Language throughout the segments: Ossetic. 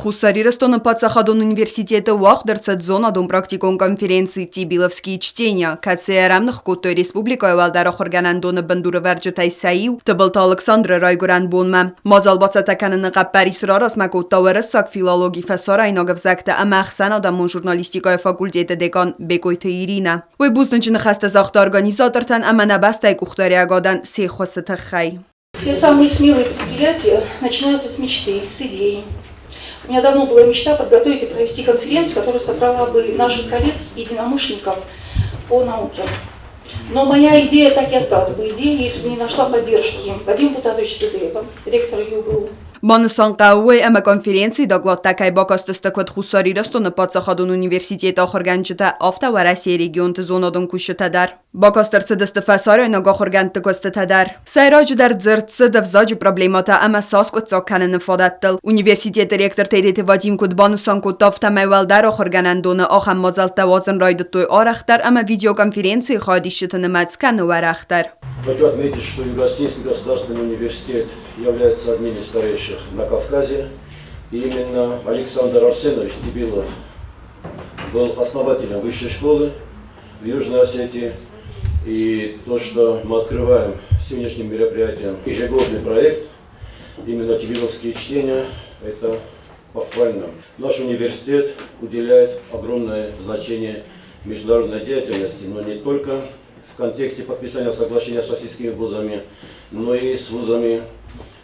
Хуссар Ирыстоны паддзахадон университеты уагъд ӕрцыд зонадон-практикон конференци «Тибиловские чтения», кӕцыйы ӕрӕмных кодтой республикӕйы уӕлдӕр ахуыргӕнӕндоны бындурӕвӕрджытӕй сӕ иу, Тыбылты Алыксандры райгуырӕн бонмӕ. Мадзал бацӕттӕ кӕныны хъӕппӕрис раразмӕ кодта уӕрӕсаг филологи, фӕсарӕйнаг ӕвзӕгтӕ ӕмӕ ӕхсӕнадӕмон журналистикӕйы факультеты декан Бекъойты Иринӕ. Уый бузныджы ныхӕстӕ загъта организатортӕн ӕмӕ нӕ бӕстӕйы къухдариӕгадӕн се ххуысы тыххӕй. Все самые смелые предприятия начинаются с мечты, с идеи. У меня давно была мечта подготовить и провести конференцию, которая собрала бы наших коллег, единомышленников по науке. Но моя идея так и осталась бы идеей, если бы не нашла поддержки Вадима Бутазовича Тедеева, ректора ЮГУ. Банысан хъӕуы уый, ӕмӕ конференцийы докладтӕ кӕй бакастысты куыд Хуссар Ирыстоны паддзахадон университеты ахуыргӕнджытӕ, афтӕ Уӕрӕсейы регионты зонадон кусджытӕ дӕр. Бакаст ӕрцыдысты фӕсарӕйнаг ахуыргӕндты куыстытӕ дӕр. Сӕйраджыдӕр дзырд цыд ӕвзаджы проблемӕтӕ ӕмӕ сӕ аскъуыддзаг кӕныны фадӕттыл. Университеты ректор Тедеты Вадим куыд банысан кодта, афтӕмӕй уӕлдӕр ахуыргӕнӕндоны ахӕм мадзӕлттӕ уадзын райдыдтой арӕхдӕр ӕмӕ видеоконференцийы хайадисджыты нымӕц кӕны уӕрӕхдӕр. Хочу отметить, что Юго-Осетинский государственный университет является одним из старейших на Кавказе. И именно Александр Арсенович Тибилов был основателем высшей школы в Южной Осетии. И то, что мы открываем сегодняшним мероприятием ежегодный проект, именно Тибиловские чтения, это похвально. Наш университет уделяет огромное значение международной деятельности, но не только в контексте подписания соглашения с российскими вузами, но и с вузами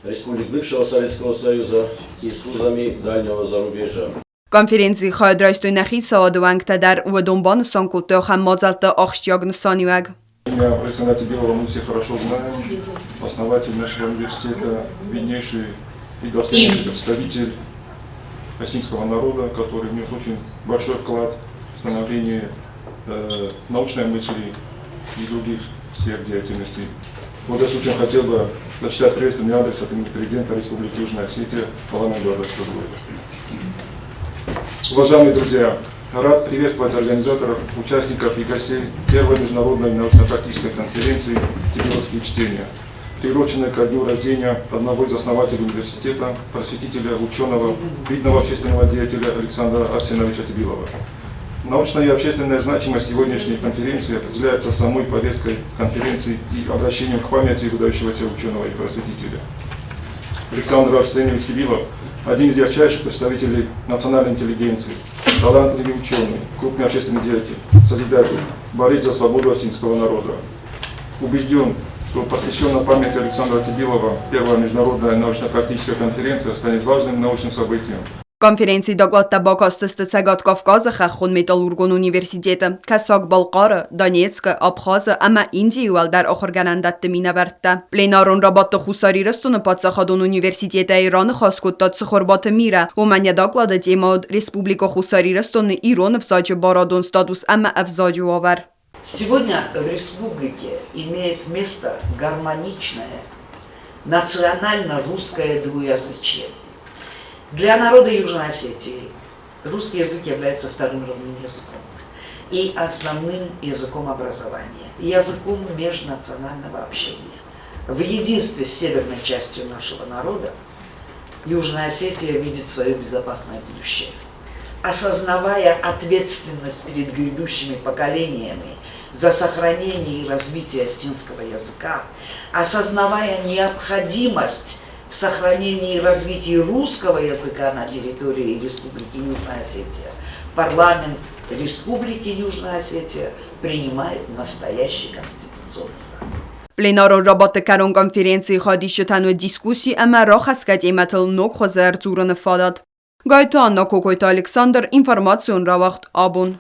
республик бывшего Советского Союза и с вузами дальнего зарубежья. Конференцийы хайад райстой нӕ хицауады уӕнгтӕ дӕр, уыдон банысан кодтой ахӕм мадзӕлтты ахсджиаг нысаниуӕг. Имя Александра Тибилова мы все хорошо знаем. Основатель нашего университета, виднейший и достойнейший представитель осетинского народа, который внес очень большой вклад в становление научной мысли и других сфер деятельности. Вот я случаем хотел бы зачитать приветственный адрес от имени президента Республики Южная Осетия Алана Эдуардовича Джаджуева. Уважаемые друзья, рад приветствовать организаторов, участников и гостей первой международной научно-практической конференции «Тибиловские чтения», приуроченной ко дню рождения одного из основателей университета, просветителя, ученого, видного общественного деятеля Александра Арсеновича Тибилова. Научная и общественная значимость сегодняшней конференции определяется самой повесткой конференции и обращением к памяти выдающегося ученого и просветителя. Александр Арсеньевич Тибилов – один из ярчайших представителей национальной интеллигенции, талантливый ученый, крупный общественный деятель, созидатель, борец за свободу осетинского народа. Убежден, что посвященная памяти Александра Тибилова первая международная научно-практическая конференция станет важным научным событием. Конференцийы докладтӕ бакастысты Цӕгат Кавказы хӕххон-металлургон университеты, Кӕсӕг-Балхъары, Донецкы, Абхазы ӕмӕ Индийы уӕлдӕр ахуыргӕнӕндӕтты минӕвӕрттӕ. Пленарон рабадты Хуссар Ирыстоны паддзахадон университетӕй раныхас кодта Цхуырбаты Мирӕ. Уымӕн йӕ доклады темӕ уыд Республикӕ Хуссар Ирыстоны ирон ӕвзаджы барадон статус ӕмӕ ӕвзаджы уавӕр. Сегодня в республике имеет место гармоничное национально-русское двуязычие. Для народа Южной Осетии русский язык является вторым родным языком и основным языком образования, языком межнационального общения. В единстве с северной частью нашего народа Южная Осетия видит свое безопасное будущее. Осознавая ответственность перед грядущими поколениями за сохранение и развитие осетинского языка, осознавая необходимость в сохранении и развитии русского языка на территории Республики Южная Осетия, парламент Республики Южная Осетия принимает настоящий конституционный закон. Пленарон рабадты кӕрон конференцийы хайадисджытӕн уыд дискусси ӕмӕ рахӕсгӕ темӕтыл ног хуызы ӕрдзурыны фадат. Гайты Анна, Кокойты Александр, информацион рауагъд Абон.